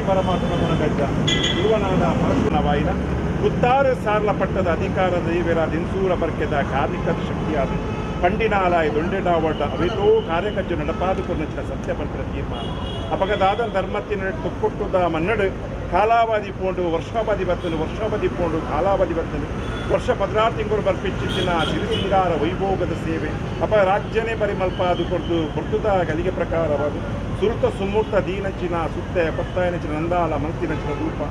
ಪರಮಾತ್ಮ ಗಜ್ಜ ತಿರುವನಾದ ಪರಶುನವಾಯಿನ ಕುತ್ತಾರು ಸಾರ್ಲ ಪಟ್ಟದ ಅಧಿಕಾರದ ದೇವರ ದಿನ್ಸೂರ ಬರ್ಕೆದ ಕಾರ್ಮಿಕದ ಶಕ್ತಿಯಾದ ಪಂಡಿನಾಲಾಯ ದೊಂಡೆಡಾವಟ ಅವೇತೋ ಕಾರ್ಯಕಜ್ಜು ನಡಪಾದುಕೊರ್ನಂಚಿನ ಸತ್ಯ ಪಂಪಿನ ತೀರ್ಮಾನ ಅಪಗದಾದ ಧರ್ಮತ್ತಿನ ತೊಕ್ಕೊಟ್ಟುದ ಮನ್ನಡು ಕಾಲಾವಧಿ ಪೋಂಡು ವರ್ಷಾವಧಿ ಬರ್ತನು ವರ್ಷಾವಧಿ ಪೋಂಡು ಕಾಲಾವಧಿ ಬರ್ತನು ವರ್ಷ 16 ತಿಂಗಳು ಬರ್ಪಿಚ್ಚಿನ ಸಿರಿಸಿಂಗಾರ ವೈಭೋಗದ ಸೇವೆ ಅಪ ರಾಜ್ಯನೇ ಪರಿಮಲ್ಪಾದು ಕೊರ್ದು ಕೊರ್ತುದ ಗಲಿಗೆ ಪ್ರಕಾರವಾದ ಸುರುತ ಸುಮೂರ್ತ ದೀನಂಚಿನ ಸುತ್ತೆ ಪತ್ತಾಯನಂಚಿನ ನಂದಾಲ ಮಂತಿನಂಚಿನ ರೂಪ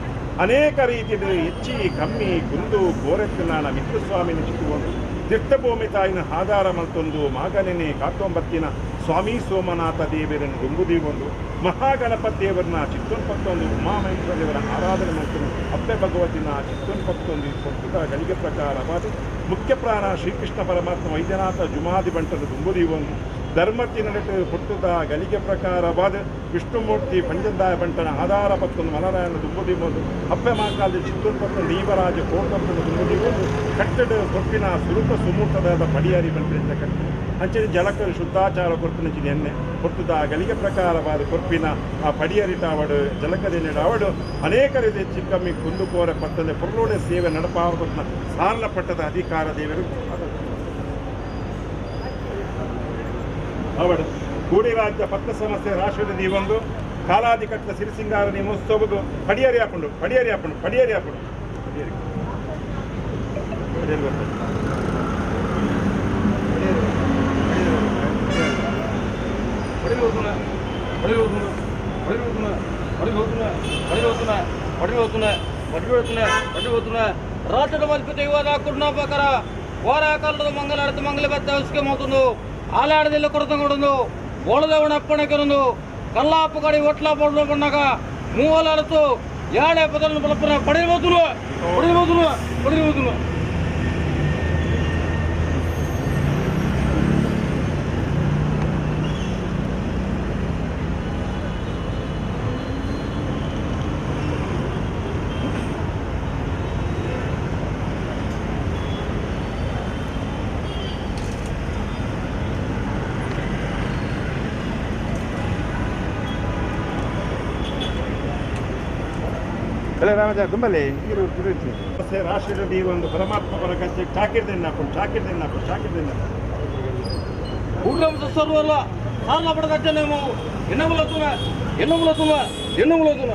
ಅನೇಕ ರೀತಿಯ ಹೆಚ್ಚಿ ಕಮ್ಮಿ ಕುಂದು ಗೋರೆತ್ತಿನಾಣ ಮಿತ್ರಸ್ವಾಮಿನ ಚಿತ್ತುಕೊಂಡು ತೀರ್ಥಭೂಮಿ ತಾಯಿನ ಆಧಾರ ಮಲ್ತೊಂದು ಮಾಗನೆನೆ ಕಾತೊಂಬತ್ತಿನ ಸ್ವಾಮಿ ಸೋಮನಾಥ ದೇವರನ್ನು ದುಂಬುದೀವೊಂದು ಮಹಾಗಣಪತಿ ದೇವರನ್ನ ಚಿತ್ತೊನ್ಪತ್ತೊಂದು ಉಮಾಮಹೇಶ್ವರ ದೇವರ ಆರಾಧನೆ ಮಲ್ತೊಂದು ಅಪ್ಪೆ ಭಗವತಿನ ಚಿತ್ತೊನ್ಪತ್ತೊಂದು ಕೊರ್ತುದ ಗಲಿಗೆ ಪ್ರಕಾರವಾದ ಮುಖ್ಯ ಪ್ರಾಣ ಶ್ರೀಕೃಷ್ಣ ಪರಮಾತ್ಮ ವೈದ್ಯನಾಥ ಜುಮಾದಿ ಬಂಟನ್ನು ದುಂಬುದೀವೊಂದು ಧರ್ಮತ್ತಿನಡೆಟು ಪುಟ್ಟುದ ಗಲಿಗೆ ಪ್ರಕಾರವಾದ ವಿಷ್ಣುಮೂರ್ತಿ ಪಂಜಂದಾಯ ಬಂಟನ ಆಧಾರ ಪತ್ತೊಂದು ಮಲರಾಯನ ದುಂಬುದೀವೊಂದು ಅಪ್ಪೆ ಮಾಕಾಲದ ಚಿತ್ತೊನ್ಪತ್ತೊಂದು ದೀವರಾಜ ಕೋಟಪ್ಪನ ದುಂಬುದೀವೊಂದು ಕಟ್ಟಡ ಕೊರ್ಪಿನ ಸುರೂಪ ಸುಮೂರ್ತದಾದ ಪಡಿಯಾರಿ ಬಂಟನಿಂದ ಕಟ್ಟಡ ಅಂಚನೆ ಜಲಕರು ಶುದ್ಧಾಚಾರ ಕೊರ್ಪಿನ ಎಣ್ಣೆ ಕೊರ್ತುದ ಗಲಿಗೆ ಪ್ರಕಾರವಾದ ಕೊರ್ಪಿನ ಆ ಪಡಿಯರಿಟಾವಡು ಜಲಕದೆಣ್ಣೆಡಾವಡು ಅನೇಕ ರೀತಿಯ ಚಿಕ್ಕಮ್ಮಿ ಕುಂದುಕೋರ ಪತ್ತಂದೆ ಪೊರ್ಲೋಡೆ ಸೇವೆ ನಡಪಾವ ಸಾರ್ಲ ಪಟ್ಟದ ಅಧಿಕಾರ ದೇವರು ಅವಡು ಕೂಡಿ ರಾಜ್ಯ ಪತ್ತ ಸಮಸ್ಯೆ ರಾಷ್ಟ್ರದ ನೀವೊಂದು ಕಾಲಾದಿ ಕಟ್ಟದ ಸಿರಿಸಿಂಗಾರ ನಿಮೋತ್ಸವಗೂ ಪಡಿಯರಿ ಹಾಕೊಂಡು ಪಡಿಯರಿ ಹಾಕೊಂಡು ಪಡಿಯರಿ ಹಾಕೊಂಡು ಪಡಿಯರಿ ಪಡಿಯರಿ ಬರ್ತದೆ ವಾರಾಕಾಲದ ಮಂಗಲಾರತಿ ಮಂಗಲ ಬೆತ್ತ ಮೌತುಂದು ಆಲಾಡದಿಲ್ಲ ಕೊರತಂಗೊಂಡು ಓಳದವಣ ಅಪ್ಪಣೆಕರೊಂದು ಕಲ್ಲಾಪು ಕಡಿ ಒಟ್ಲ ಪೊಡ್ಲು ಪಣ್ಣಾಗ ಮೂವಲಾರತು ಯಾಳೆ ಪದలను ಬಲಪುರ ಪಡೆಯಬಹುದು ಪಡೆಯಬಹುದು ಪಡೆಯಬಹುದು. ರಾಷ್ಟ್ರದ ಈ ಒಂದು ಪರಮಾತ್ಮ ಪರಕಚ್ಚೆ ಚಾಕಿರ್ದೆನ್ನ ಹಾಕೊಂಡು ಚಾಕಿರ್ದೆನ್ನ ಹಾಕೊಂಡು ಚಾಕಿರ್ದೆನ್ನ ಸರ್ವಲ್ಲ ಸಾರ್ಲ ಪಡದಚ್ಚನೇಮೋ ಎನ್ನములతున ఎన్నములతున ఎన్నములతున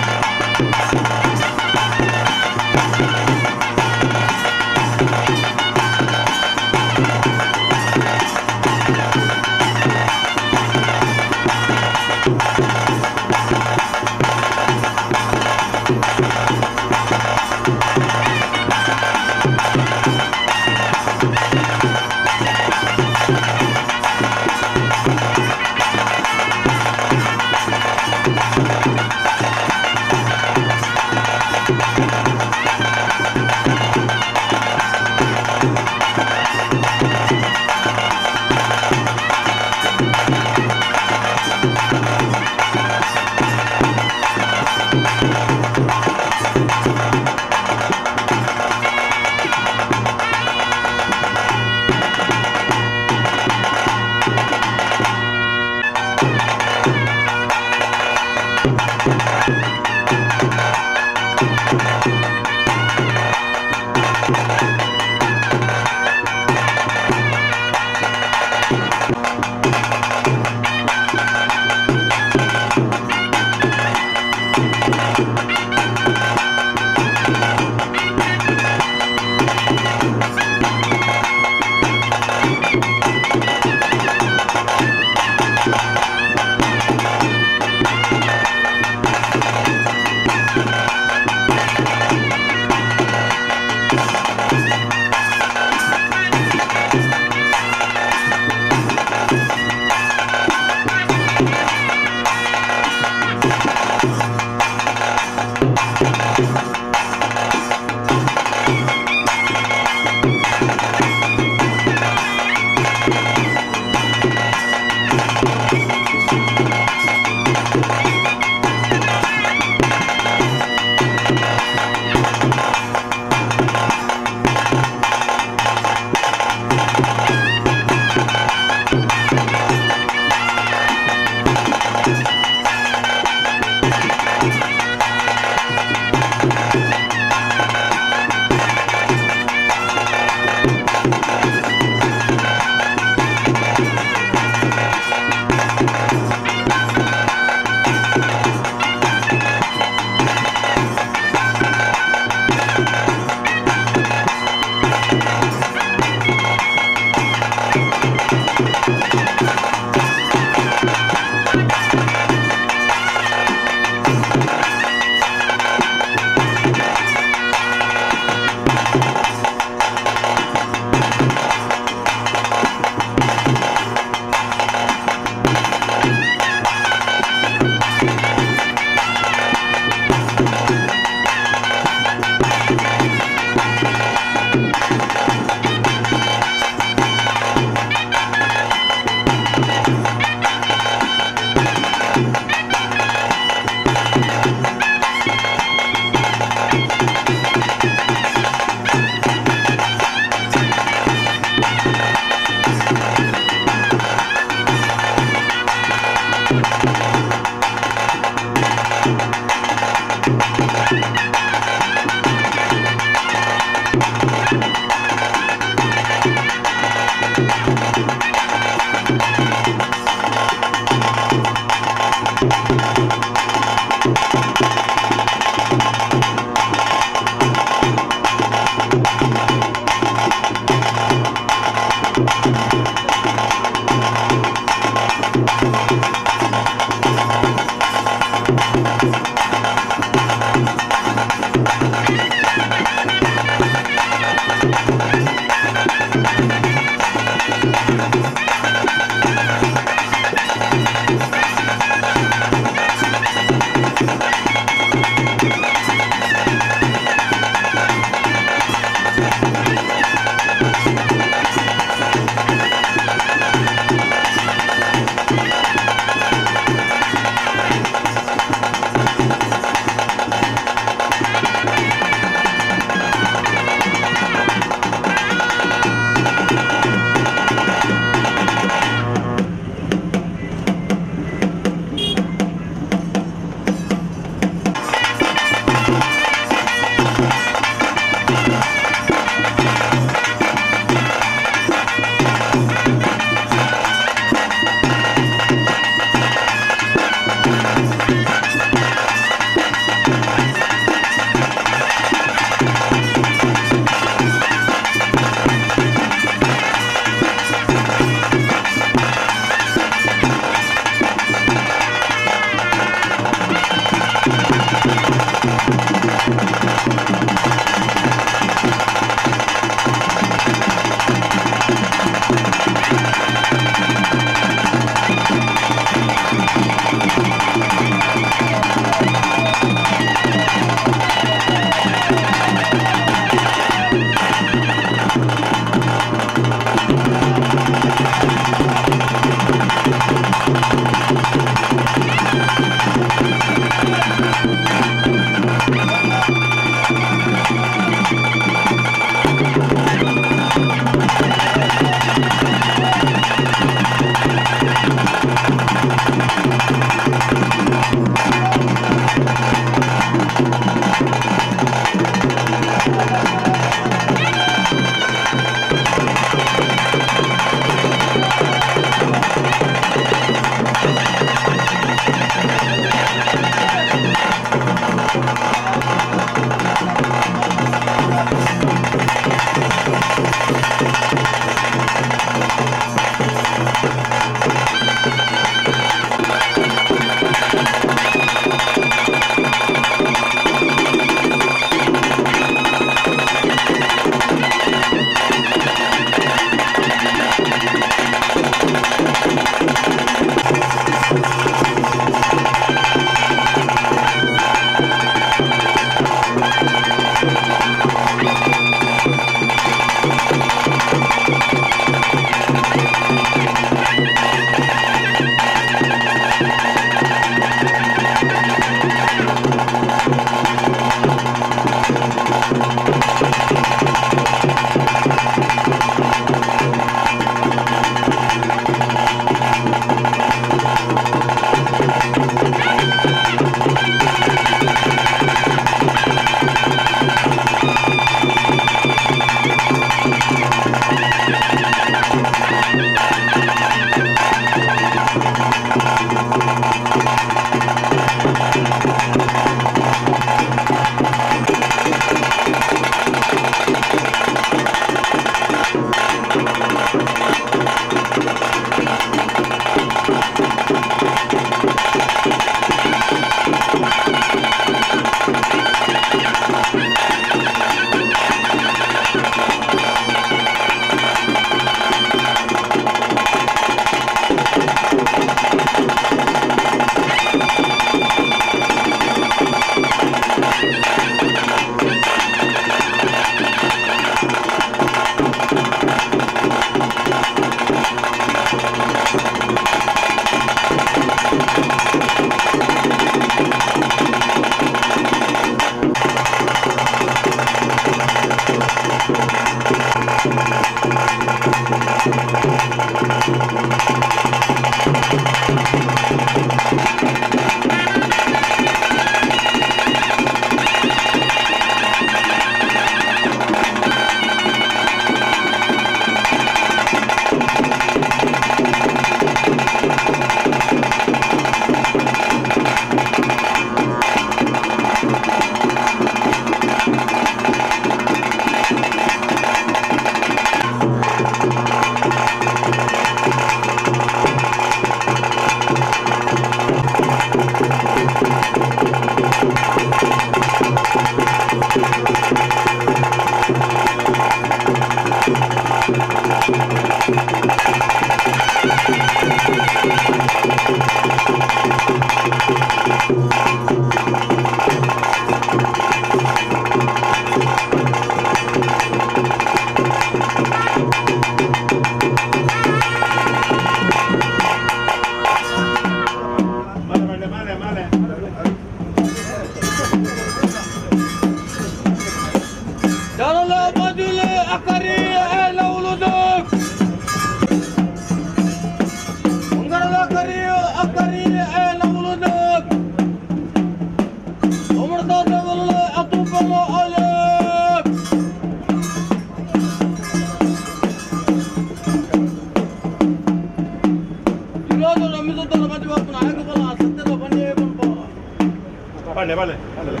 ಬಲೆ ಬಲೆ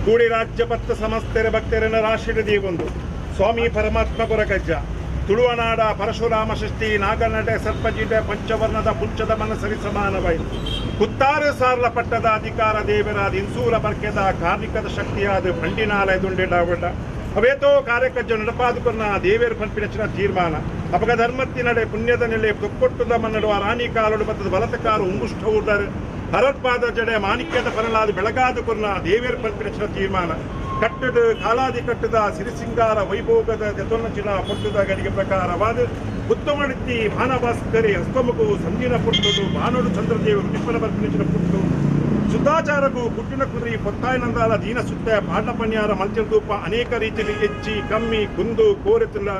ಕೂಡಿ ರಾಜ್ಯ ಪತ್ತ ಸಮಸ್ತೆರ ಭಕ್ತರನ್ನ ರಾಶಿಡ ದೇವೊಂದು ಸ್ವಾಮಿ ಪರಮಾತ್ಮ ಕೊರಗಜ್ಜ ತುಳುವನಾಡ ಪರಶುರಾಮ ಷಷ್ಠಿ ನಾಗನಡೆ ಸರ್ಪಜಿಡೆ ಪಂಚವರ್ಣದ ಪುಂಚದ ಮನಸರಿ ಸಮಾನವಾಯಿತು. ಕುತ್ತಾರು ಸಾರ್ಲ ಪಟ್ಟದ ಅಧಿಕಾರ ದೇವರಾದ ಇನ್ಸೂರ ಬರ್ಕೆದ ಕಾರ್ಮಿಕದ ಶಕ್ತಿಯಾದ ಬಂಡಿನಾಲಯದುಂಡೆಡಾವಡ ಅವೇತೋ ಕಾರ್ಯಕಜ್ಜ ನಡಪಾದುಕೊನ್ನ ದೇವೇರು ಪಂಪಿನಚಿನ ತೀರ್ಮಾನ ಅಪಗ ಧರ್ಮತ್ತಿನಡೆ ಪುಣ್ಯದ ನೆಲೆ ತೊಕ್ಕೊಟ್ಟುದ ಮನ್ನಡುವ ರಾಣಿ ಕಾಲಡು ಬತ್ತದ ಬಲತಕಾರು ಉಂಗುಷ್ಠ ಊರ್ದರು ಹರತ್ಪಾದ ಜಡೆ ಮಾಣಿಕ್ಯದ ಪರಲಾದ ಬೆಳಗಾದು ಕೊನ್ನ ದೇವೇರು ಪಂಪಿನಚಿನ ತೀರ್ಮಾನ ಕಟ್ಟಡ ಕಾಲಾದಿ ಕಟ್ಟದ ಸಿರಿಸಿಂಗಾರ ವೈಭೋಗದ ಜತೊನ್ನಚಿನ ಪೊಟ್ಟುದ ಗಡಿಗೆ ಪ್ರಕಾರವಾದ ಉತ್ತಮಡಿತಿ ಭಾನಭಾಸ್ಕರಿ ಹಸ್ತಮುಖು ಸಂಜಿನ ಪುಟ್ಟುದು ಭಾನುಡು ಚಂದ್ರದೇವರು ಟಿಪ್ಪನ ಬರ್ಪಿನಚಿನ ಪುಟ್ಟು ಶುದ್ಧಾಚಾರಗೂ ಕುಟ್ಟಿನ ಕುದುರಿ ಪೊತ್ತಾಯನಂದಾಲ ದೀನ ಸುತ್ತ ಪಾಂಡಪನ್ಯಾರ ಮಲ್ಚಿರದೂಪ ಅನೇಕ ರೀತಿಯಲ್ಲಿ ಹೆಚ್ಚಿ ಕಮ್ಮಿ ಕುಂದು ಕೋರೆತುಲ್ಲ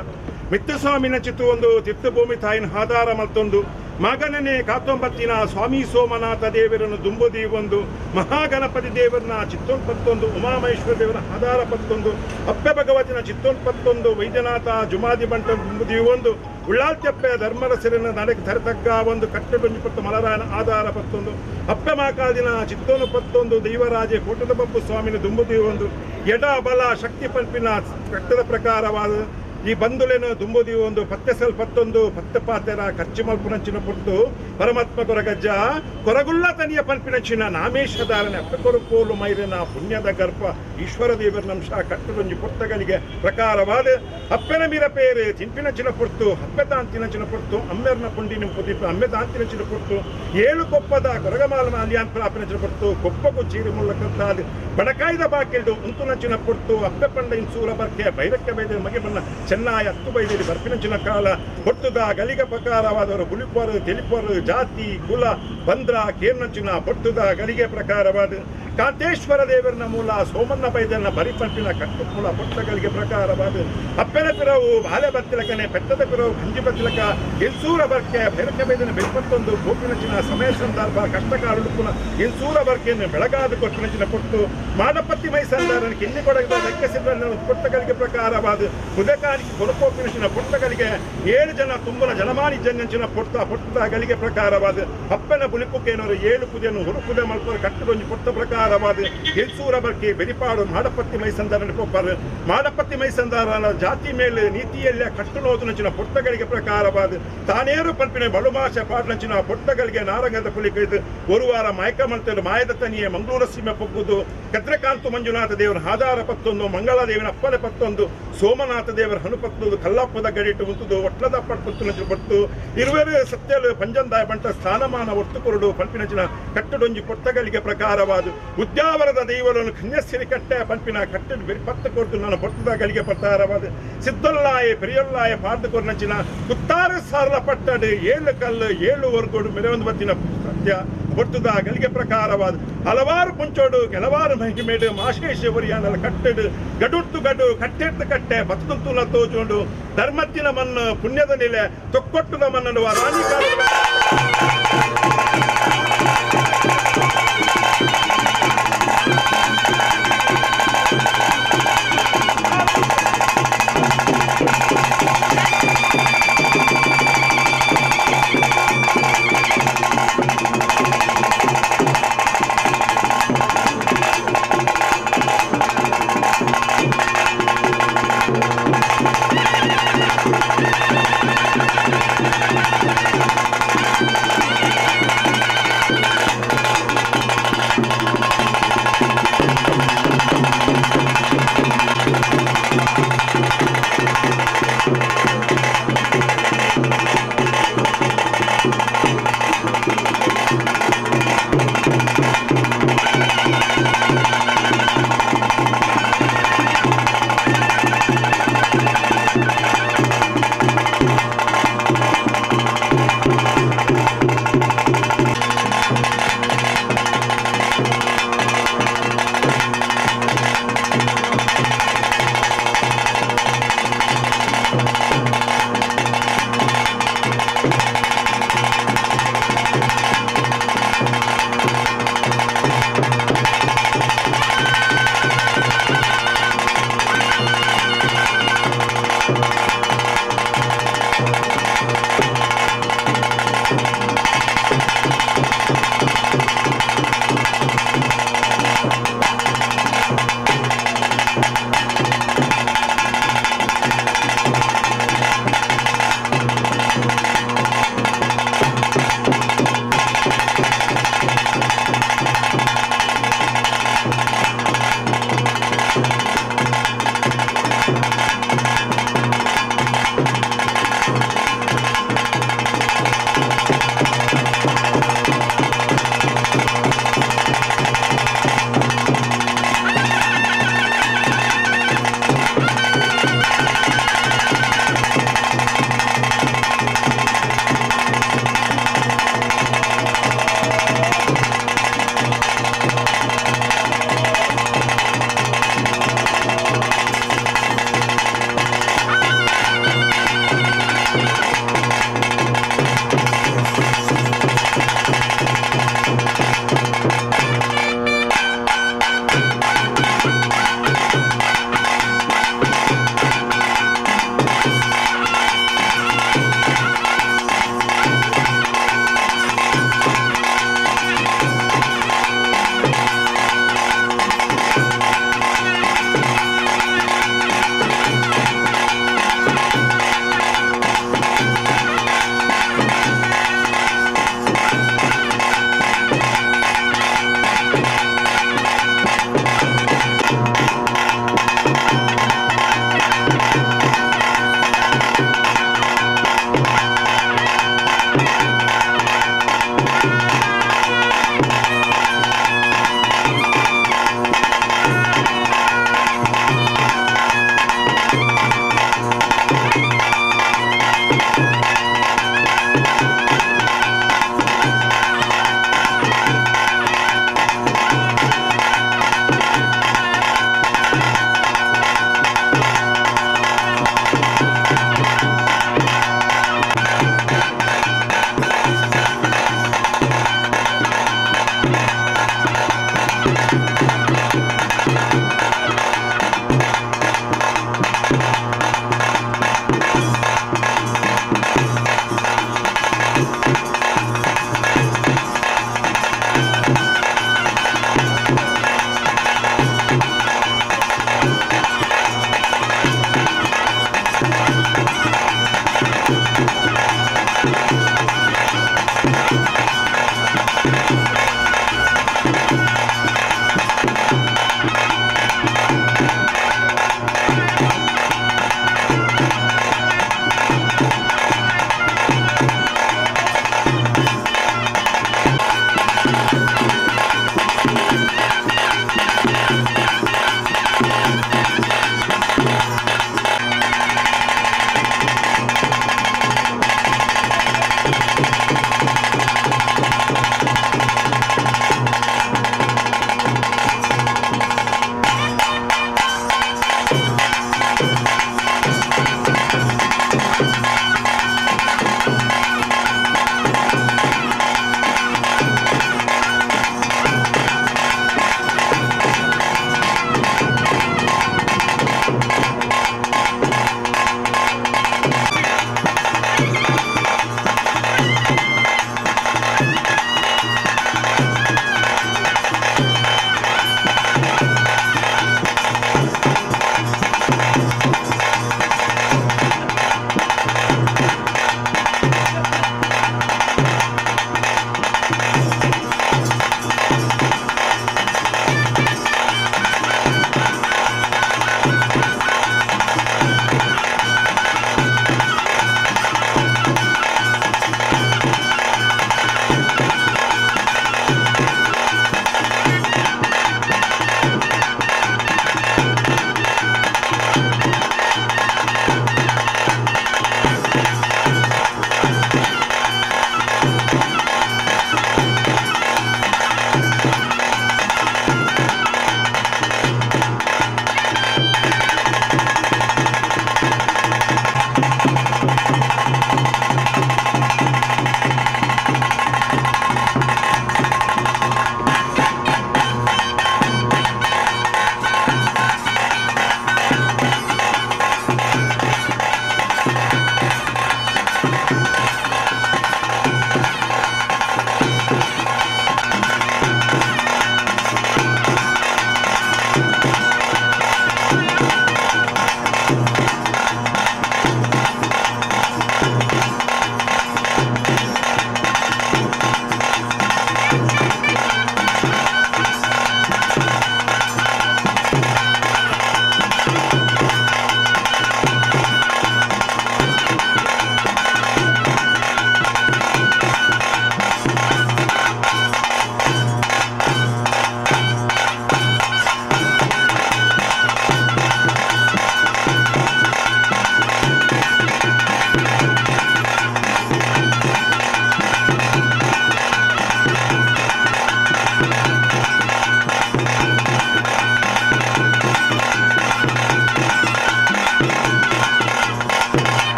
ಮಿತ್ತಸ್ವಾಮಿನ ಚಿತ್ತು ಒಂದು ತಿತ್ತಭೂಮಿ ತಾಯಿನ ಆಧಾರ ಮತ್ತೊಂದು ಮಗನನೆ ಕಾತೊಂಬತ್ತಿನ ಸ್ವಾಮಿ ಸೋಮನಾಥ ದೇವರನ್ನು ದುಂಬುದಿ ಒಂದು ಮಹಾಗಣಪತಿ ದೇವರನ್ನ ಚಿತ್ತೊಂಪತ್ತೊಂದು ಉಮಾಮಹೇಶ್ವರ ದೇವರ ಆಧಾರ ಪತ್ತೊಂದು ಅಪ್ಪೆ ಭಗವತಿನ ಚಿತ್ತೊಂಪತ್ತೊಂದು ವೈದ್ಯನಾಥ ಜುಮಾದಿ ಬಂಟ ದುಂಬುದಿ ಒಂದು ಉಳ್ಳಾಲ್ತ್ಯಪ್ಪೆ ಧರ್ಮರಸರನ್ನ ನಡೆಗೆ ಧರತಗ್ಗ ಒಂದು ಕಟ್ಟಡೊಂಜಿ ಮಲರಾಯನ ಆಧಾರ ಪತ್ತೊಂದು ಅಪ್ಪೆ ಮಾಕಾದಿನ ಚಿತ್ತೋನು ಪತ್ತೊಂದು ದೈವರಾಜೆ ಕೋಟದ ಬಪ್ಪು ಸ್ವಾಮಿನ ದುಂಬುದಿ ಒಂದು ಎಡ ಬಲ ಶಕ್ತಿ ಪಂಪಿನ ಕಟ್ಟದ ಪ್ರಕಾರವಾದ ಈ ಬಂಧುಲೇನು ದುಂಬುದಿ ಒಂದು ಪತ್ತೆ ಸಲ್ ಪತ್ತೊಂದು ಪತ್ತೆ ಪಾತೆರ ಖರ್ಚು ಮಲ್ಪುನಂಚಿನ ಪುಟ್ಟು ಪರಮಾತ್ಮ ಕೊರಗಜ್ಜ ಕೊರಗುಲ್ಲ ತನಿಯ ಪನ್ಪಿನಂಚಿನ ನಾಮೇಶದಾರನೆ ಅಪ್ಪ ಕೊರಕೋಲು ಮೈರನ ಪುಣ್ಯದ ಗರ್ಭ ಈಶ್ವರ ದೇವರನಂಶ ಕಟ್ಟಡೊಂಜಿ ಪುರ್ತಗಳಿಗೆ ಪ್ರಕಾರವಾದ ಅಪ್ಪನ ಮೀರ ಪೇರು ತಿಂಪಿನಂಚಿನ ಪುರ್ತು ಅಪ್ಪೆ ತಾಂತಿನಂಚಿನ ಪುರ್ತು ಅಮ್ಮೆರ್ನ ಪುಂಡಿ ನಿಂಪು ಅಮ್ಮೆ ತಾಂತಿನಂಚಿನ ಪುರ್ತು ಏಳು ಕೊಪ್ಪದ ಕೊರಗಮಾಲ ಮಾಲಿಯಾನ್ ಪ್ರಾಪಿನಂಚಿನ ಪುರ್ತು ಕೊಪ್ಪಕು ಚೀರು ಮುಳ್ಳಕಂತಾದ ಬಡಕಾಯ್ದ ಬಾಕಿಲ್ಡು ಉಂತುನಂಚಿನ ಪುರ್ತು ಅಪ್ಪೆ ಪಂಡ ಇನ್ಸೂರ ಬರ್ಕೆ ಬೈರಕ್ಕೆ ಬೈದ ಮಗೆ ಬಣ್ಣ ಚೆನ್ನಾಯ ಹತ್ತು ಬೈದೇರಿ ಬರ್ಪಿನಂಚಿನ ಕಾಲ ಹೊಟ್ಟುದ ಗಲಿಗ ಪ್ರಕಾರವಾದವರು ಗುಲಿಪರು ತಿಳಿಪರು ಜಾತಿ ಕುಲ ಬಂದ್ರ ಕೇರ್ನಂಚಿನ ಹೊಟ್ಟುದ ಗಲಿಗೆ ಪ್ರಕಾರವಾದ ಕಾಂತೇಶ್ವರ ದೇವರನ ಮೂಲ ಸೋಮನ್ನ ಬೈದನ ಬರಿಪಂಪಿನ ಕಟ್ಟುಕುಲ ಪೊಟ್ಟಗಳಿಗೆ ಪ್ರಕಾರವಾದ ಅಪ್ಪನ ಪಿರವು ಬಾಲೆ ಬತ್ತಿಲಕನೆ ಪೆತ್ತದ ಪಿರವು ಗಂಜಿ ಬತ್ತಿಲಕ ಇನ್ಸೂರ ಬರ್ಕೆ ಭೈರಕ್ಕೆ ಬೈದನ ಬೆಲ್ಪತ್ತೊಂದು ಗೋಪಿನಂಚಿನ ಸಮಯ ಸಂದರ್ಭ ಕಷ್ಟಕಾಲುಡುಕುನ ಇನ್ಸೂರ ಬರ್ಕೆಯನ್ನು ಬೆಳಗಾದ ಕೊಟ್ಟಿನಂಚಿನ ಕೊಟ್ಟು ಮಾಡಪತ್ತಿ ಮೈಸಂದಾರನ ಕಿನ್ನಿ ಕೊಡಗದ ಲೆಕ್ಕಿಸಿದ ಪೊಟ್ಟಗಳಿಗೆ ಪ್ರಕಾರವಾದ ಕುದಕಾಲಿಗೆ ಕೊರಕೋಪಿನಂಚಿನ ಪೊಟ್ಟಗಳಿಗೆ 7 ಜನ ತುಂಬನ ಜನಮಾನಿ ಜನ್ನಂಚಿನ ಪೊಟ್ಟ ಪೊಟ್ಟದ ಗಳಿಗೆ ಪ್ರಕಾರವಾದ ಅಪ್ಪನ ಬುಲಿಪುಕ್ಕೇನವರು 7 ಕುದೆಯನ್ನು ಹುರುಕುದೆ ಮಲ್ಪರು ಕಟ್ಟಡೊಂಜಿ ಪೊಟ್ಟ ಪ್ರಕಾರವಾದ ಎಲ್ಸೂರ ಬರ್ಕೆ ಬೆರಿಪಾಡು ಮಾಡಪತ್ತಿ ಮೈಸಂದಾರನ ಪೊಪ್ಪರು ಮಾಡಪತ್ತಿ ಮೈಸಂದಾರನ ಜಾತಿ ಮೇಲೆ ನೀತಿಯಲ್ಲೇ ಕಟ್ಟುನೋದು ನಂಚಿನ ಪೊಟ್ಟಗಳಿಗೆ ಪ್ರಕಾರವಾದ ತಾನೇರು ಪಂಪಿನ ಬಳುಮಾಷೆ ಪಾಡ್ನಂಚಿನ ಪೊಟ್ಟಗಳಿಗೆ ನಾರಂಗದ ಪುಲಿ ಕೈದು ಒಂದು ವಾರ ಮಾಯಕ ಮಂತಲು ಮಾಯದ ತನಿಯೆ ಮಂಗಳೂರ ಸೀಮೆ ಪೊಗ್ಗುದು ಕದ್ರಕಾಂತು ಮಂಜುನಾಥ ದೇವರ ಆಧಾರ ಪತ್ತೊಂದು ಮಂಗಳದೇವಿನ ಅಪ್ಪನೆ ಪತ್ತೊಂದು ಸೋಮನಾಥ ದೇವರ ಕನುಪತ್ತುದು ಕಲ್ಲಪ್ಪದ ಗಡಿಟ್ಟು ಉಂತುದು ಒಟ್ಲದ ಪಡ್ಪುತ್ತಿನ ಬೊಟ್ಟು ಇರುವೆರು ಸತ್ಯಲು ಪಂಜಂದಾಯ ಬಂಟ ಸ್ಥಾನಮಾನ ಒತ್ತು ಕೊರಡು ಪನ್ಪಿನಂಚಿನ ಕಟ್ಟಡೊಂಜಿ ಪೊರ್ತಗಳಿಗೆ ಪ್ರಕಾರವಾದ ಉದ್ಯಾವರದ ದೈವలను ಕನ್ಯಸಿರಿ ಕಟ್ಟೆ ಪನ್ಪಿನ ಕಟ್ಟಡ ಬೆರಿಪತ್ತು ಕೊರ್ದು ನನ್ನ ಪೊರ್ತದ ಗಳಿಗೆ ಪ್ರಕಾರವಾದ ಸಿದ್ದೊಲ್ಲಾಯ ಪೆರಿಯೊಲ್ಲಾಯ ಪಾರ್ದು ಕೊರ್ನಂಚಿನ ಕುತ್ತಾರು ಸಾರಲ ಪಟ್ಟಡು ಏಳು ಕಲ್ಲು ಏಳು ವರ್ಗೋಡು ಮೆರವೊಂದು ಬತ್ತಿನ ಸತ್ಯ ಪೊರ್ತುದ ಗಳಿಗೆ ಪ್ರಕಾರವಾದ ಹಲವಾರು ಪುಂಚೋಡು ಕೆಲವಾರು ಮಹಿಮೇಡು ಮಾಶೇಶ್ವರಿಯಾನಲ ಕಟ್ಟಡು ಗಡುಟ್ಟು ಗಡು ಕಟ್ಟೆಟ್ಟು ಕಟ್ಟೆ ಬತ್ತುತ್ತುಲ ತೋಜುಂಡು ಧರ್ಮತ್ತಿನ ಮಣ್ಣು ಪುಣ್ಯದ ನೆಲೆ ತೊಕ್ಕೊಟ್ಟುದ ಮಣ್ಣು ರಾಣಿ ಕಾಲದ.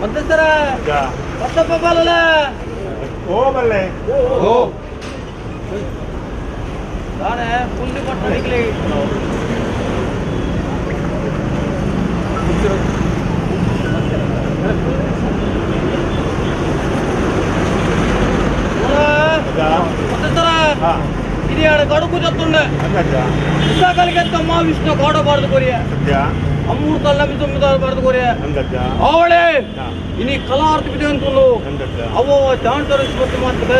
ಮಧ್ಯಸ್ಥರ ಪತ್ತಪ್ಪ ಬಾಲಲ ಓ ಬಲ್ಲೆ ಓ ದಾನೆ ಪುಲ್ಲಿ ಪಟ್ಟ ನಿಕ್ಲೆ ಕಡುಕು ಜೊತ್ತುಂಡೆ ವಿಶಾಖಲಿಗೆ ಮಹಾವಿಷ್ಣು ಕಾಡಬಾರದು ಕೊರಿಯ ಅಮೃತ ನಂಬಿ ಕೊರಿಯ ಅವಳೇ ಇನಿ ಕಲಾರ್ಥ ಬಿದೆ ಅಂತುಂಡು ಅವ ಚಾಂಟರ ಶ್ರೀಮತಿ ಮಾತ್ರ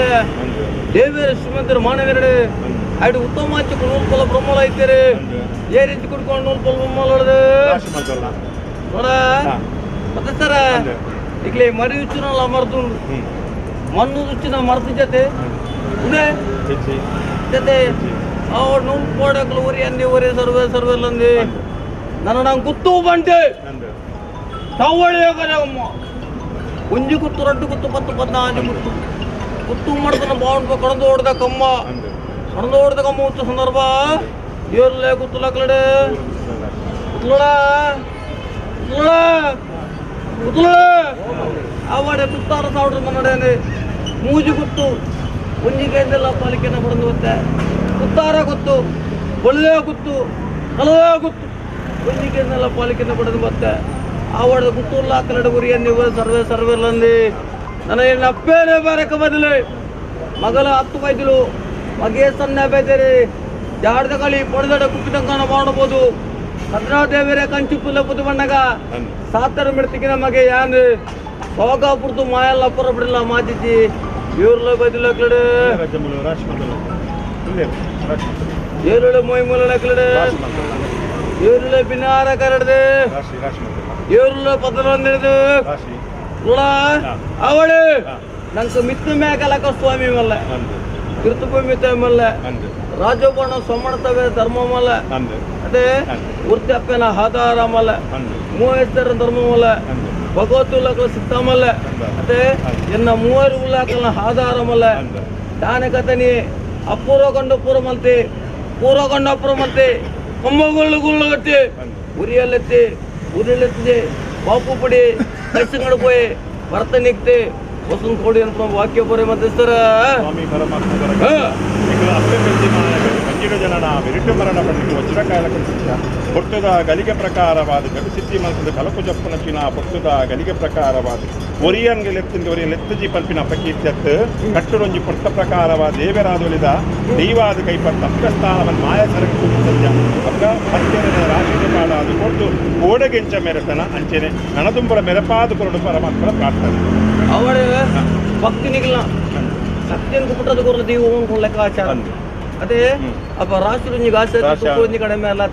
ದೇವಿಯರ ಶ್ರೀಮಂತರ ಮಾನವರಡೆ ಐಡು ಉತ್ತಮ ನೂರು ಬ್ರಹ್ಮಲ ಐತೇರಿ ಏ ರೀತಿ ಕುಡ್ಕೊಂಡು ನೂರು ಬ್ರಹ್ಮಲ ನೋಡ ಮತ್ತೆ ಸರ ಇಕ್ಲೆ ಮರಿ ಉಚ್ಚಿನಲ್ಲ ಮರ್ದುಂಡು ಮಣ್ಣು ಉಚ್ಚಿನ ಮರ್ತು ಜೊತೆ ಉಂಡೆ ಜೊತೆ ಅವ್ರು ನೂರು ಕೋಡಕ್ಲು ಊರಿ ಅಂದಿ ಊರಿ ಸರ್ವೆ ಸರ್ವೆಲ್ಲಂದಿ ನನ್ನ ನಂಗೆ ಗುತ್ತು ಬಂಟೆ ತವಳಿ ಅಮ್ಮ ಒಂಜಿ ಗುತ್ತು ರಡ್ಡು ಗುತ್ತು ಪತ್ತು ಪದ್ನಾಂಜಿ ಗುತ್ತು ಗುತ್ತು ಮಾಡ್ತಾನೆ ಬಾವುಂಡು ಕಡದು ಓಡ್ದ ಕಮ್ಮ ಕಡದು ಓಡ್ದ ಕಮ್ಮ ಹುಚ್ಚು ಸಂದರ್ಭ ಏರ್ಲೆ ಗುತ್ತುಲಕ್ಲಡೆ ಗುತ್ತುಲಡ ಗುತ್ತುಲಡ ಗುತ್ತುಲ ಅವಡೆ ಕುತ್ತಾರ ಸಾವಿರ ಮನ್ನಡೇನೆ ಮೂಜಿ ಗುತ್ತು ಒಂಜಿಗೆಂದೆಲ್ಲ ಪಾಲಿಕೆನ ಬಡದು ಗೊತ್ತೆ ಕುತ್ತಾರ ಗೊತ್ತು ಒಳ್ಳೆ ಗುತ್ತು ಕಲದ ಗುತ್ತು ಒಂಜಿಗೆಂದೆಲ್ಲ ಪಾಲಿಕೆನ ಬಡದು ಮತ್ತೆ ಆವಡದ ಗುತ್ತೂರ್ಲ ಕನ್ನಡ ಗುರಿಯ ನೀವು ಸರ್ವೆ ಸರ್ವೆಲ್ಲಂದಿ ನನಗೆ ಅಪ್ಪೇನೆ ಬಾರಕ ಬದಲು ಮಗಲ ಹತ್ತು ಬೈದಲು ಮಗೆ ಸಣ್ಣ ಬೈದೇರಿ ಜಾಡದ ಕಳಿ ಪೊಡೆದಡ ಕುಪ್ಪಿತಂಕನ ಮಾಡಬಹುದು ಭದ್ರಾದೇವಿಯರ ಕಂಚು ಪುಲ್ಲ ಪುದು ಬಣ್ಣಗ ಸಾತರ ಮಿಡ್ತಿಗಿನ ಮಗೆ ಯಾನು ಸೋಗ ಪುರ್ತು ಮಾಯಲ್ಲ ಪುರ ಬಿಡಲ್ಲ ಮಾಜಿಜಿ ಇವ್ರಲ್ಲ ಬೈದಿಲ್ಲ ಕಡೆ ಏರುಳೆ ಮೊಯ್ ಮೂಲ ಕಡೆ ಏರುಳೆ ಬಿನಾರ ಕರಡ್ದೆ ಏರುಳೆ ಪದರಂದಿರದು ಅವಳು ನಂಗೆ ಮಿತ್ತು ಮೇಕಲಕ ಸ್ವಾಮಿ ಮಲ್ಲ ಕಿರ್ತಭೂಮಿ ಮಲ್ಲ ರಾಜಬಣ್ಣ ಸೊಮ್ಮಣತವೇ ಧರ್ಮ ಮಲ್ಲ ಅದೇ ವೃತ್ತಪ್ಪನ ಆಧಾರ ಮಲ್ಲ ಮೂವೇಶ್ವರ ಧರ್ಮ ಮಲ್ಲ ಭಗವತ್ ಸಿಕ್ತಾಮಲ್ಲ ಅದೇ ಎನ್ನ ಮೂವರು ಉಲ್ಲಾಕಲ್ನ ಆಧಾರ ಮಲ್ಲ ದಾನ ಕಥನಿ ಅಪೂರ್ವ ಕಂಡು ಪೂರ್ವ ಮಂತಿ ಪೂರ್ವ ಕಂಡು ಅಪೂರ್ವ ಮಂತಿ ಕೊಮ್ಮಗುಳ್ಳು ಗುಳ್ಳು ಕಟ್ಟಿ ಉರಿಯಲ್ಲೆತ್ತಿ ಉರಿಯಲ್ಲೆತ್ತಿದೆ ಬಾಪು ಪುಡಿ ಕೈಸಂಗಡು ಪೋಯಿ ಭರತ ನಿಕ್ತೆ ವಸಂತ ಕೋಡಿ ಅಂತ ವಾಕ್ಯ ಪೊರೆ ಮಧ್ಯಸ್ಥರ ಸ್ವಾಮಿ ಪರಮಾತ್ಮ ಜನನ ವಿರಿಟು ಮರಣ ಪಂಡಿತು ವಜ್ರಕಾಯಲ ಕಂಚಿತ ಪೊಟ್ಟುದ ಗಲಿಗೆ ಪ್ರಕಾರವಾದ ಜಗಸಿದ್ಧಿ ಮನಸ್ಸದ ಕಲಕು ಜಪ್ಪನ ಚಿನ ಪೊಟ್ಟುದ ಗಲಿಗೆ ಪ್ರಕಾರವಾದ ಒರಿಯನ್ಗೆ ಲೆತ್ತಿಂದ ಒರಿಯ ಲೆತ್ತಜಿ ಪಲ್ಪಿನ ಅಪಕೀರ್ತ್ಯತ್ ಕಟ್ಟುರೊಂಜಿ ಪೊಟ್ಟ ಪ್ರಕಾರವಾದ ದೇವರಾದೊಲಿದ ದೈವಾದ ಕೈಪತ್ತ ಅಕ್ಕಸ್ಥಾನವನ್ನು ಮಾಯ ಸರಕು ಸತ್ಯ ಅಕ್ಕ ಹತ್ಯರನ ರಾಶಿಗೆ ಪಾಡಾದ ಕೊಟ್ಟು ಕೋಡಗೆಂಚ ಮೆರೆತನ ಅಂಚೆನೆ ನನದುಂಬರ ಮೆರಪಾದ ಕೊರಡು ಪರಮಾತ್ಮನ ಪ್ರಾರ್ಥನೆ ಅವಳ ಭಕ್ತಿ ನಿಗಲ ಸತ್ಯನ್ ಕುಪಟದ ಕೊರಲು ದೈವ ಲೆಕ್ಕಾಚಾರ ಅದೇ ಅಪ್ಪ ರಾಷ್ಟ್ರ ಗಾಸ ಕಡಿಮೆ ಅಲ್ಲ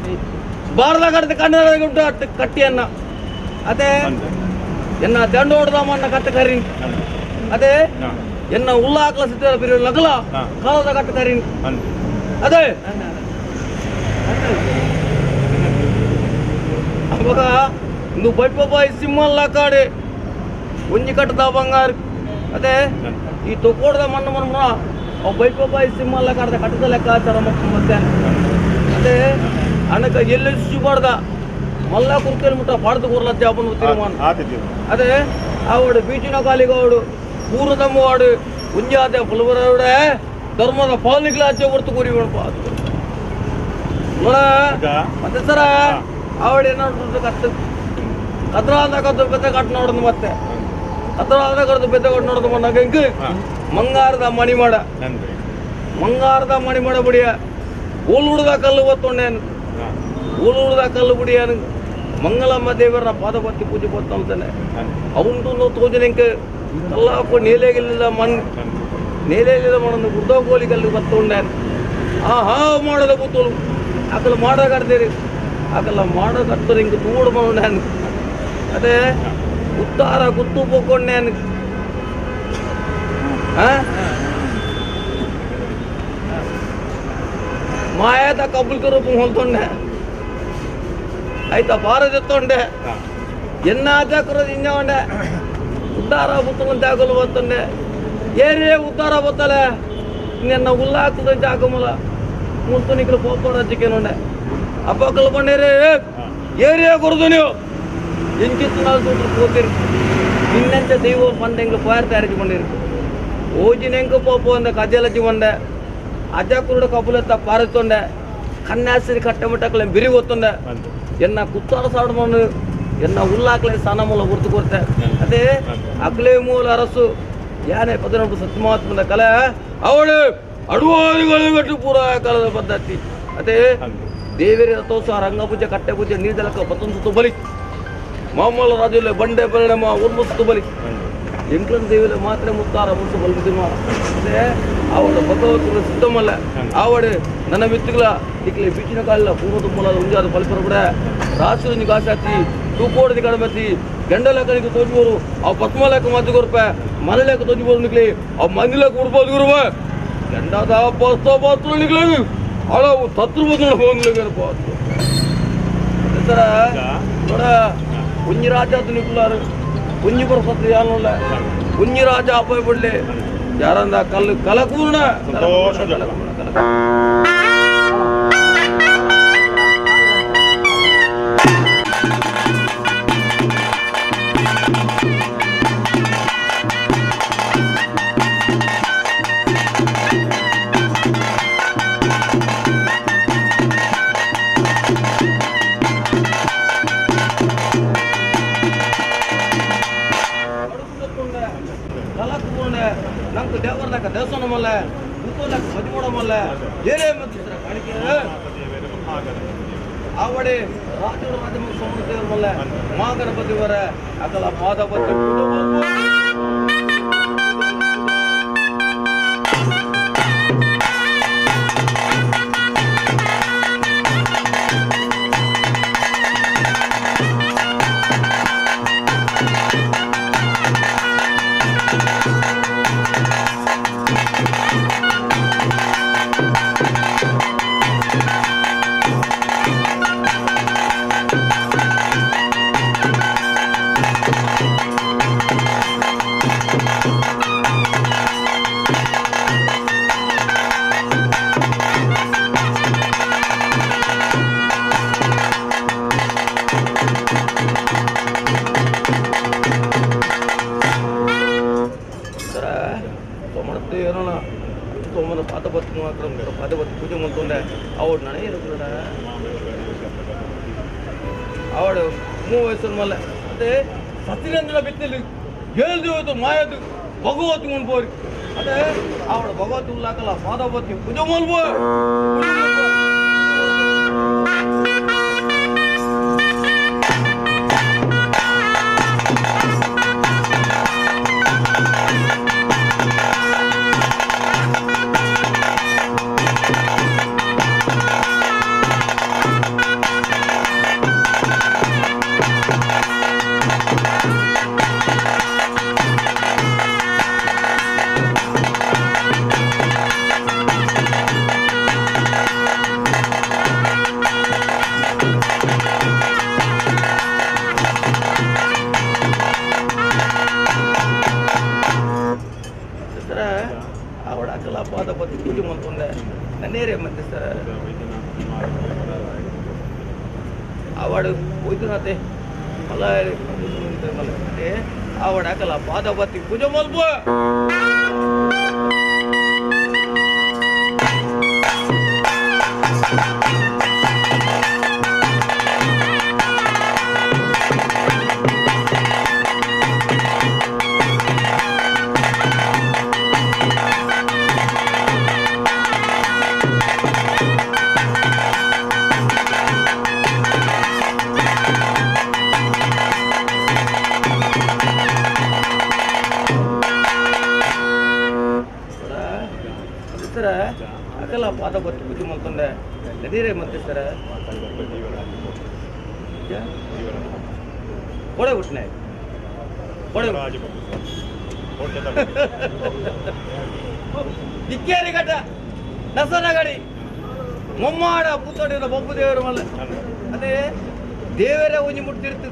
ಬಾರದ ಕಡದ ಕನ್ನಡ ಕಟ್ಟಿಯನ್ನ ಅದೇ ಎನ್ನ ದಂಡೋಡದಮ್ಮನ್ನ ಕಟ್ಟ ಕರಿ ಅದೇ ಎನ್ನ ಉಲ್ಲಾಕಲ ಸಿದ್ಧ ಲಗಲ ಕಾಲದ ಕಟ್ಟ ಕರಿ ಅದೇ ಅವಾಗ నువ్వు బయట సింహంలా కాడే ಒಂಜಿ ಕಟ್ಟದ ಬಂಗಾರ ಅದೇ ಈ ತೊಕೋಡ್ದ ಮಣ್ಣು ಮಣ್ಣ ಅವು ಬೈಪಬಾಯಿ ಸಿಂಹಲ್ಲ ಕಾಡ್ದ ಕಟ್ಟದ ಲೆಕ್ಕಾಚಾರ ಮತ್ತೆ ಅದೇ ಅನಕ ಎಲ್ಲಿ ಸುಬಾರ್ದ ಮಲ್ಲ ಕುರ್ಕೆಲ್ ಮುಟ್ಟ ಪಾಡ್ದು ಕೂರ್ಲ ಜಾಬನ್ ತೀರ್ಮಾನ ಅದೇ ಅವಡು ಬೀಚಿನ ಕಾಲಿಗವಡು ಪೂರ್ವದಮ್ಮವಾಡು ಉಂಜಾದೆ ಪುಲವರವಡೆ ಧರ್ಮದ ಪಾಲಿಗಳ ಆಚೆ ಹೊರ್ತು ಕೂರಿ ಮತ್ತೆ ಸರ ಅವಡು ಏನೋ ಕತ್ತು ಕದ್ರಾದ ಕದ್ದು ಬೆತ್ತ ಕಟ್ ನೋಡೋದು ಮತ್ತೆ ಕದ್ರಾದ ಕದ್ದು ಬೆತ್ತ ಕಟ್ ನೋಡೋದು ಮೊನ್ನ ಮಂಗಾರದ ಮಣಿಮಾಡ ಮಂಗಾರದ ಮಣಿಮಾಡ ಬುಡಿಯ ಉಳುಡ್ದ ಕಲ್ಲು ಒತ್ತೊಂಡೇನು ಉಳುಡ್ದ ಕಲ್ಲು ಬುಡಿಯಾನು ಮಂಗಳಮ್ಮ ದೇವರ ಪಾದಪತ್ತಿ ಪೂಜೆ ಕೊತ್ತಂತಾನೆ ಅವನು ತೋಜನಿಂಕ ಕಲ್ಲಾಕು ನೇಲೆಗಿಲ್ಲ ಮಣ್ಣು ನೇಲೆಗಿಲ್ಲ ಮಣ್ಣು ಗುಡ್ಡೋಗೋಲಿ ಕಲ್ಲು ಬತ್ತೊಂಡೇನು ಆ ಹಾ ಮಾಡೋದ ಕೂತೋಳು ಆಕಲ ಮಾಡ ಕಟ್ತೀರಿ ಆಕಲ ಮಾಡ ಕಟ್ಟರು ಹಿಂಗೆ ತೂಡು ಬಂಡಾನು ಅದೇ ಉತ್ತಾರ ಗುತ್ತು ಪೋಕೊಂಡೇನು ಮಾಯದ ಕಬ್ಬುಲ್ಕ ರೂಪ ಹೊಂದೊಂಡೆ ಆಯ್ತಾ ಭಾರತ ಎನ್ನ ಚಾಕುರ ಇಂಜೊಂಡೆ ಉದ್ದಾರ ಬುತ್ತಲ ಚಾಕುಲು ಬತ್ತೊಂಡೆ ಏರೇ ಉದ್ದಾರ ಬತ್ತಲೆ ನಿನ್ನ ಉಲ್ಲಾಕದ ಚಾಕುಮಲ ಮುತ್ತು ನಿಕ್ಕಲು ಪೋಪಡ ಚಿಕ್ಕನುಂಡೆ ಅಪ್ಪಕ್ಕಲು ಬಂಡೇರೆ ಏರಿಯಾ ಕೊರದು ನೀವು ಎಂಚಿತ್ತು ಸೂತ್ರ ಪೋತಿರು ನಿನ್ನಂಚ ದೈವ ಪಂದೆಂಗ್ಲು ಪೋಯರ್ ತಯಾರಿಸಿ ಕೊಂಡಿರು ಓಜಿನೆಂಕು ಪೋಪು ಅಂದ ಕಜಲಜ್ಜಿ ಒಂಡೆ ಅಜ ಕುರುಡ ಕಬುಲತ್ತ ಪಾರುತ್ತೊಂಡೆ ಕನ್ಯಾಸಿರಿ ಕಟ್ಟಮುಟ್ಟಕ್ಲೆ ಬಿರಿ ಒತ್ತೊಂಡೆ ಎನ್ನ ಕುತ್ತಾರ ಸಾಡಮನ್ನು ಎನ್ನ ಉಲ್ಲಾಕ್ಲೆ ಸ್ಥಾನ ಮೂಲ ಗುರ್ತು ಕೊರ್ತೆ ಅದೇ ಅಕ್ಲೆ ಮೂಲ ಅರಸು ಯಾನೆ ಪದಿನೆಂಟು ಸತ್ಯಮಾತ್ಮದ ಕಲೆ ಅವಳು ಅಡುವಾದಿಗಳು ಗಟ್ಟು ಪೂರ ಕಾಲದ ಪದ್ಧತಿ ಅದೇ ದೇವೇರಿ ರಥೋತ್ಸವ ರಂಗಪೂಜೆ ಕಟ್ಟೆ ಪೂಜೆ ನೀರ್ಜಲಕ ಪತ್ತೊಂದು ಸುತ್ತು ಬಲಿ ಮಾಮೂಲ ರಾಜುಲೆ ಬಂಡೆ ಪರಿಣಾಮ ಉರ್ಮ ಸುತ್ತು ಬಲಿ ಎಂಕ್ಲನ್ ದೇವಿಲೆ ಮಾತ್ರ ಮುತ್ತಾರ ಮುರ್ಸು ಬಲ್ಬಿದಿಮ ಅದೇ ಅವಳ ಭಗವతుల ಸಿದ್ಧಮಲ್ಲ ಆವಡು ನನ್ನ ಮಿತ್ತುಗಳ ಇಕ್ಲೆ ಬೀಚಿನ ಕಾಲ ಪೂರ್ವ ತುಂಬಲ ಉಂಜಾದ ಪಲ್ಪರ ಕೂಡ ರಾಸುನಿ ಕಾಸಾತಿ ತೂಕೋಡದಿ ಕಡಮತಿ ಗಂಡಲಕನಿಗೆ ತೋಜುವರು ಅವು ಪದ್ಮಲಕ ಮಾತು ಕೊರ್ಪ ಮನಲೇಕ ತೋಜುವರು ನಿಕ್ಲಿ ಅವು ಮಂದಿಲಕ ಉಡ್ಬೋದು ಗುರುವ ಗಂಡದ ಪಸ್ತ ಪಾತ್ರ ನಿಕ್ಲೆ ಅಳವು ತತ್ರ ಬಂದು ಪಾತ್ರ ಸರ ನೋಡ ಕುഞ്ഞു ರಾಜ ನಿಕ್ಕುಲಾರು ಕುഞ്ഞು ಬರಸತ್ತು ಯಾನಲ್ಲ ಕುഞ്ഞു ರಾಜ ಅಪಾಯ ಬಿಡ್ಲಿ ಯಾರಂದ ಕಲ್ಲು ಕಲಕೂರ್ಣ ಸಂತೋಷ. ಕಲಕೂರ್ಣ ನಂಗೆ ದೇವರ್ಲಕ್ಕ ದೇವಸ್ಥಾನ ಮಲ್ಲ ಮುತ್ತೋಲಕ್ಕ ಮಜ್ಮೋಡ ಮಲ್ಲ ಏನೇ ಮತ್ತು ಕಾಣಿಕೆ ಆವಡೆ ರಾಜರು ರಾಜ ಸೋಮನ ದೇವರ ಮಲ್ಲ ಮಹಾಗಣಪತಿ ವರ ಅಕಲ ಪಾದಪತಿ ಸರ ಸೋಮನತ್ತೆ ಏನೋ ಸೋಮನ ಪಾದಪತ್ತಿ ಮಾತ್ರ ಪಾದಪತ್ತಿ ಪೂಜೆ ಮಾಡ್ಕೊಂಡೆ ಅವಳು ನನಗೆ ಇರಕೂಡ ಅವಳು ಮೂರು ವಯಸ್ಸು ಮಲ್ಲ ಅದೇ ಸತ್ಯನಂದನ ಬಿತ್ತಲಿ ಹೇಳ್ದು ಹೋಯ್ತು ಮಾಯದು ಭಗವತಿ ಉಣ್ಬೋರಿ ಅದೇ ಅವಳು ಭಗವತಿ ಉಲ್ಲಾಕಲ್ಲ ಪಾದಪತ್ತಿ ಪೂಜೆ ಮಲ್ಬೋ ಸರ ಅವಳ ಹಾಕಲ್ಲ ಪಾದಪತ್ತಿ ಪೂಜೆ ಮಾಡ್ಕೊಂಡೆ ನನ್ನೇರೇ ಮತ್ತೆ ಸರ್ ಆವಾಡು ಹೋಯ್ತು ಮಲ್ಲ ಆವಾಡ ಹಾಕಲ್ಲ ಪಾದಪತ್ತಿ ಪೂಜೆ ಮಲ್ಪ ಸರ ಹಾಕಲ್ಲ ಪಾದಪತ್ತಿ ಪೂಜೆ ಮಾಡ್ಕೊಂಡೆ ನಡೀರೇ ಮತ್ತೆ ಸರ ಕೊಡೆ ಬಿಟ್ನೆ ಕೊಡೆ ಇಕ್ಕೇರಿ ಗಡ್ಡ ನಸನಗಡಿ ಮೊಮ್ಮಾಡ ಪೂತೋಡಿನ ಬೊಬ್ಬು ದೇವರು ಮಲ್ಲ ಅದೇ ದೇವರೇ ಒಂಜಿ ಮುಟ್ತಿರ್ತು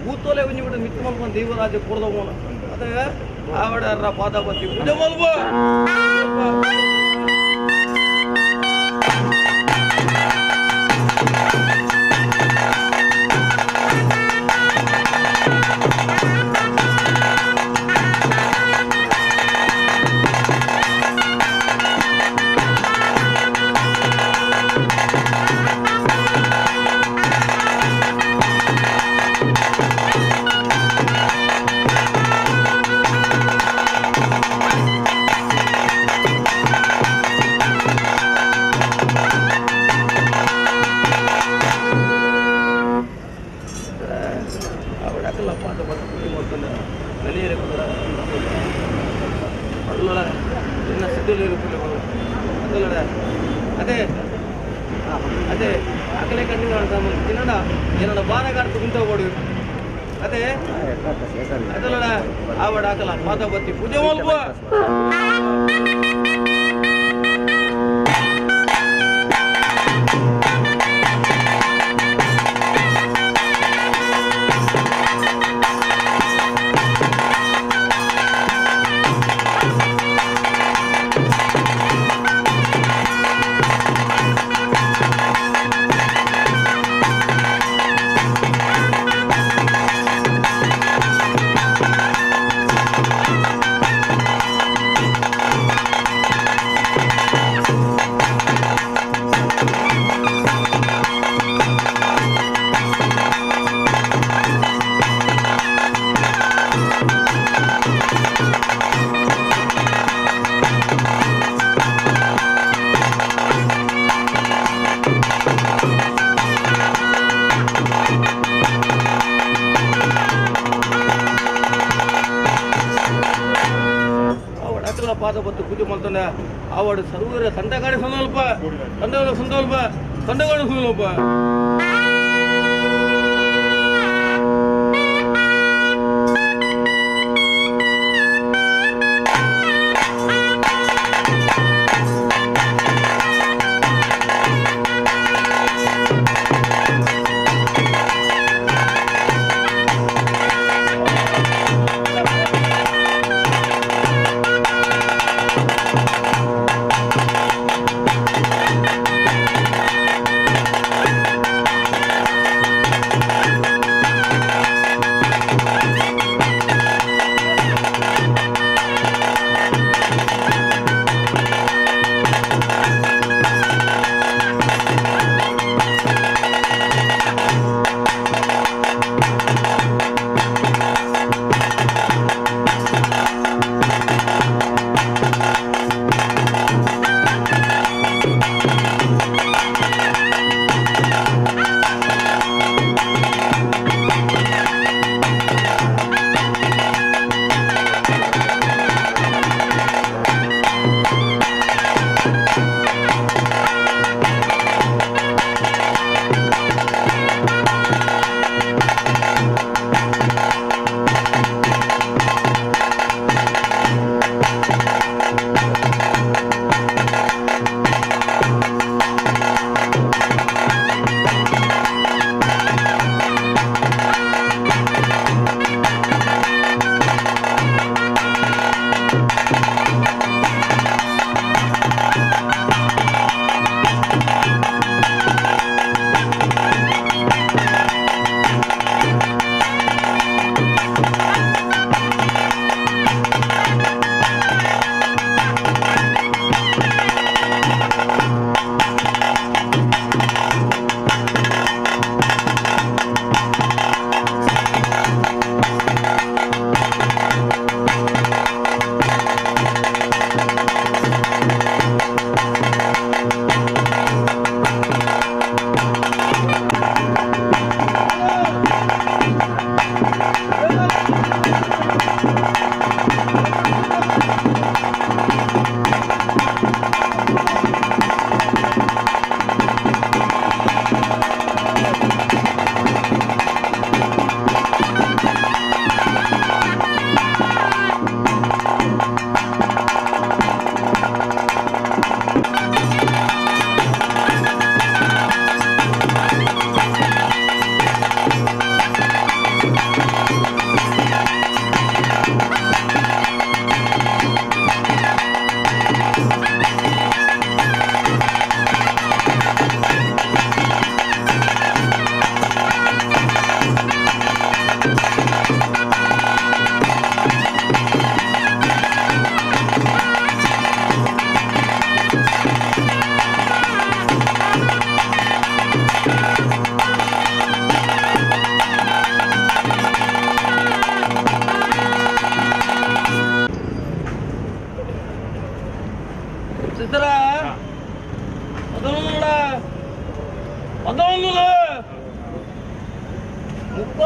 ಭೂತೋಲೆ ಒಂಜಿ ಮುಟ್ಟು ಮಿತ್ತು ಮಲ್ಕೊಂಡು ದೇವರಾಜ ಕೊಡ್ದವನು ಅದೇ ಆವಡರ ಪಾದಪತಿ ಪೂಜೆ ಮಲ್ಪ ಆವಡಕಲ್ಲ ಪಾದ ಪೂಜೆ ಮಾಡ್ತಾನೆ ನಲಿಯರೆ ಕೂಡ ಅಲ್ಲಡ ಎನ್ನ ಸಿದ್ಧಲಿರು ಅದಲ್ಲಡ ಅದೇ ಅದೇ ಅಕಲೆ ಕಣ್ಣಿನ ತಿನ್ನಡ ಏನಡ ಬಾರಗಾಡ್ತು ಕುಂತ ಕೊಡು ಅದೇ ಅದಲ್ಲಡ ಆವಡ ಹಾಕಲ್ಲ ಪಾದ ಬತ್ತಿ ಪೂಜೆ ಮಲ್ಪ. ಪಾದ ಬತ್ತು ಪೂಜೆ ಮಾಡ್ತಾನೆ ಆವಾಡು ಸರ್ವರ ತಂಡಗಾಡಿ ಸಂದಲ್ಪ ತಂಡಗಳ ಸಂದಲ್ಪ ತಂಡಗಾಡಿ ಸಂದಲ್ಪ.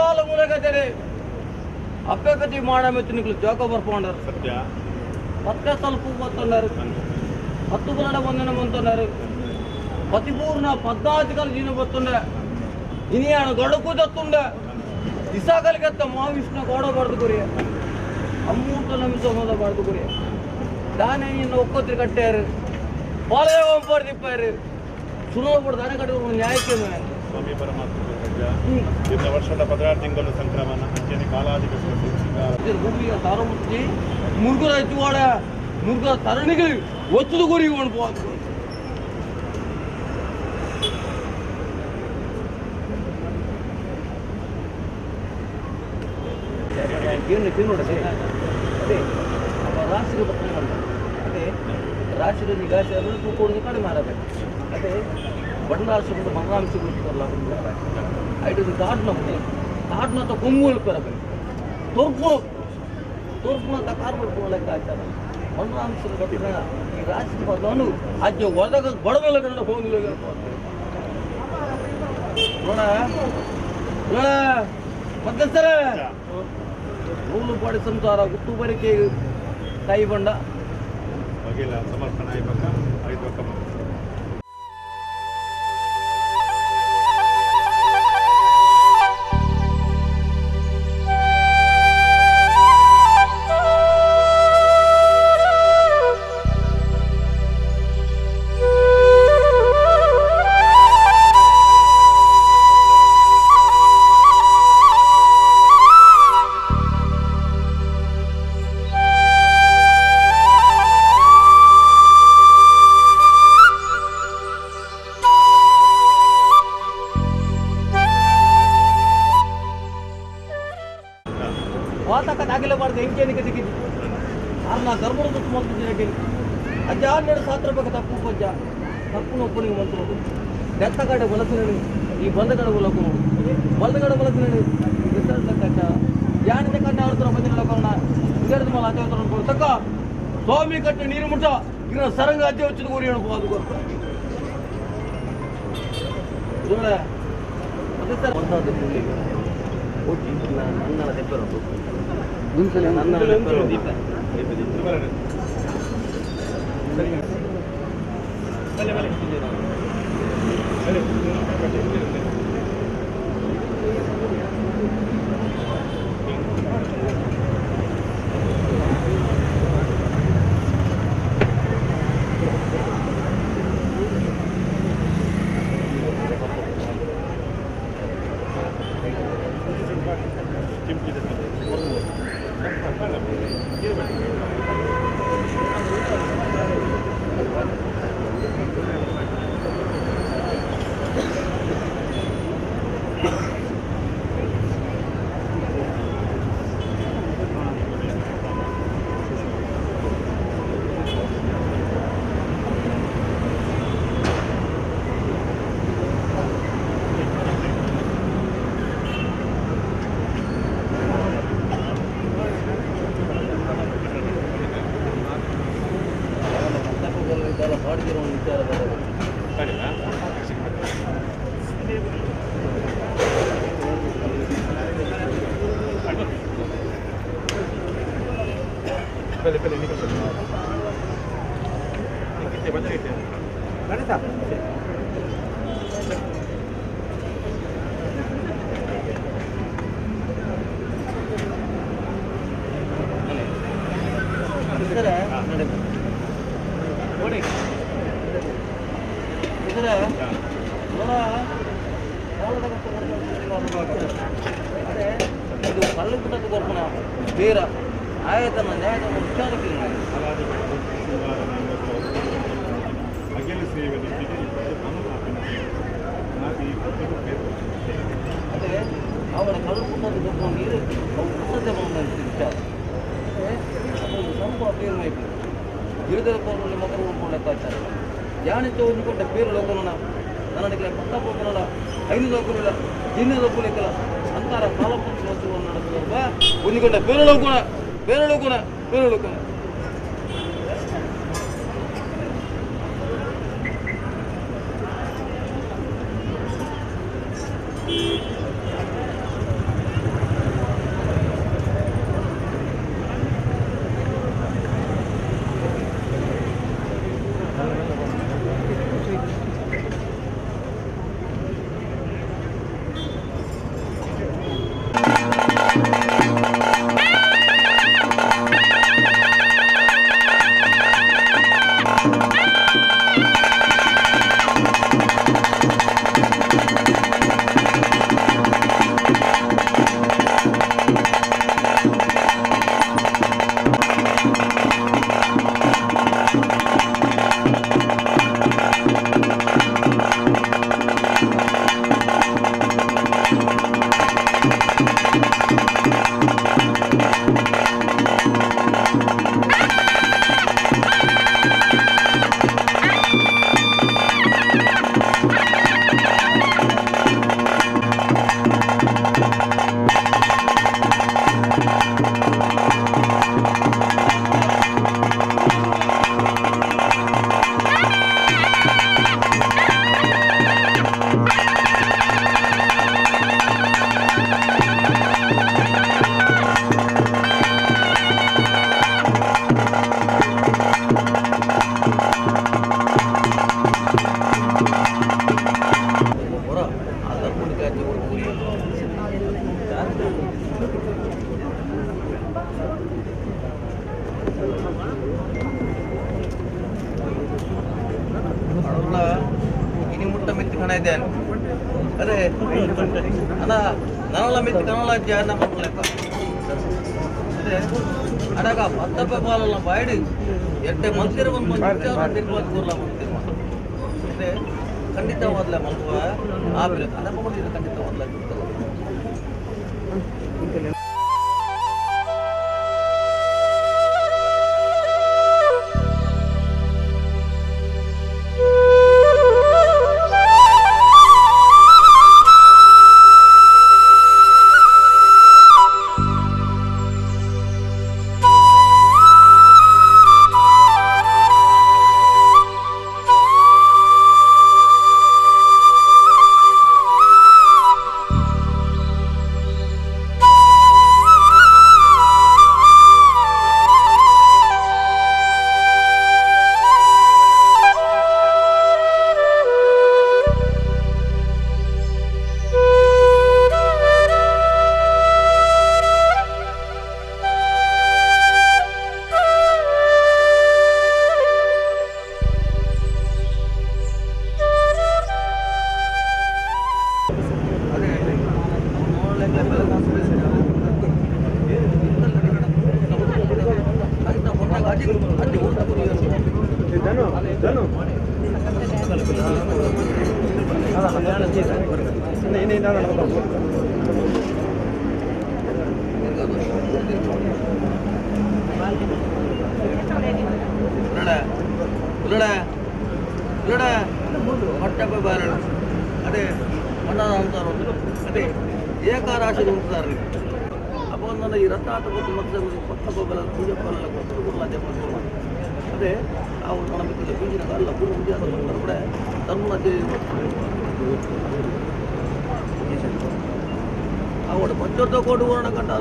ಪಾತಾಳ ಮೂಲಕತೆ ಅಪ್ಪೆ ಮಾಡ ಜೋಕ ಬರ್ಪೊಂಡರು ಸತ್ಯ ಪತ್ತೆ ಸ್ವಲ್ಪ ಬತ್ತುన్నారు 10 ಬಲಡ వందన వంతున్నారు ಪತಿಪೂರ್ಣ ಪದ್ದಾಧಿಕಾರಿ ಜೀನ ಬತ್ತುಂಡೆ ಇನಿಯಾಣ ದೊಡಕು ದತ್ತುಂಡೆ ಇಸಾಕಲಿಗೆತ್ತ ಮಹಾವಿಷ್ಣು ಗೋಡ ಬಾರ್ದು ಕುರಿಯ ಅಮ್ಮೂಟ ನಮಿಸೋದ ಬಾರ್ದು ಕುರಿಯ ದಾನೆ ಇನ್ನು ಒಕ್ಕೊತ್ರಿ ಕಟ್ಟ್ಯಾರು ಪಾಳೆಯ ಪರ್ದಿಪ್ಪಾರು ಸುನೋ ದಾನೆ ಕಟ್ಟಿದ್ರು ನ್ಯಾಯಕ್ಕೆ ಸ್ವಾಮಿ ಪರಮಾತ್ಮ ಇಂದ ವರ್ಷದ 16 ತಿಂಗಳು ಸಂಕ್ರಮಣ ಅಂಚನೆ ಕಾಲಾಧಿಕ ಭೂಮಿಯ ತಾರಮುತ್ತಿ ಮುರುಗರ ಎತ್ತುವಾಡ ಮುರುಗರ ತರಣಿಗಳು ಒತ್ತದು ಗುರಿ ಅನುಭವ ಅದೇ ರಾಶಿಗೆ ಬರ್ತದೆ ಅದೇ ರಾಶಿಗೆ ನಿಗಾಶೆ ತೂಕೋಡು ಕಡಿಮೆ ಆಗಬೇಕು ಅದೇ ಬಂಡರಾಶಿ ಬಿಟ್ಟು ಬಂಗಾಂಶ ಬಿಡ್ತಾರಲ್ಲ ಐಟು ಕಾಡ್ನ ಕಾಡ್ನ ಕೊಂಗು ಹೇಳ್ತಾರೆ ತೋರ್ಪು ತೋರ್ಪು ಕಾರ್ ಬಿಡ್ಕೊಂಡು ಲೆಕ್ಕ ಹಾಕ್ತಾರೆ ಬಂಡರಾಂಶ ಬಟ್ಟಿನ ಈ ರಾಶಿ ಬದಲು ಅಜ್ಜ ಒದಗ ಬಡವೆಲ್ಲ ಕನ್ನಡ ಹೋಗಿಲ್ಲ ನೋಡ ನೋಡ ಮತ್ತೆ ಸರ ನೂಲು ಪಾಡಿ ಸಂಸಾರ ಗುಟ್ಟು ಬರಿಕೆ ತಾಯಿ ಬಂಡ ಸಮರ್ಪಣೆ ಐದು ಬೆತ್ತಗಡೆ ಬಲಸಿನಣಿ ಈ ಬಂದಗಡೆ ಬಲಕು ಬಲದಗಡೆ ಬಲಸಿನಣಿ ಕಟ್ಟ ಯಾನಿದ ಕಣ್ಣ ಆಡ್ತಾರ ಬಂದಿನ ಕಾರಣ ಇದರದ ಮೇಲೆ ಅದೇ ತಕ್ಕ ಸ್ವಾಮಿ ಕಟ್ಟ ನೀರು ಮುಟ್ಟ ಇನ್ನ ಸರಂಗ ಅಜ್ಜೆ వచ్చిన ಊರಿ ಅನ್ಬೋದು ಅರೆ ಅಣ್ಣ ನನ್ನಲ್ಲ ಮಿತ್ತು ಕನ್ನಡ ಜಾನ ಮಕ್ಕಳಪ್ಪ ಅದೇ ಅಡಗ ಪತ್ತಪ್ಪ ಬಾಲಲ್ಲ ಬಾಯ್ಡು ಎಟ್ಟೆ ಮಂತಿರ ಒಂದು ಕೂರ್ಲ ಮಂತಿರ ಅದೇ ಖಂಡಿತವಾದ್ಲ ಮಲ್ಪುವ ಆಪಿರ ಅಡಪ ಖಂಡಿತವಾದ್ಲ. ಅದೇ ಏಕಾರಾಶಿ ಉಂಟಾರೆ ಅಪ್ಪ ನನ್ನ ಈ ರಥ ಪೂಜೆ ಅದೇ ಬೀಜಿನ ಪೂಜೆ ಕೂಡ ಧರ್ಮ ಅವಳು ಪಂಚೋತ್ತ ಕೋಟಿ ಊರಣ ಕಂಡ.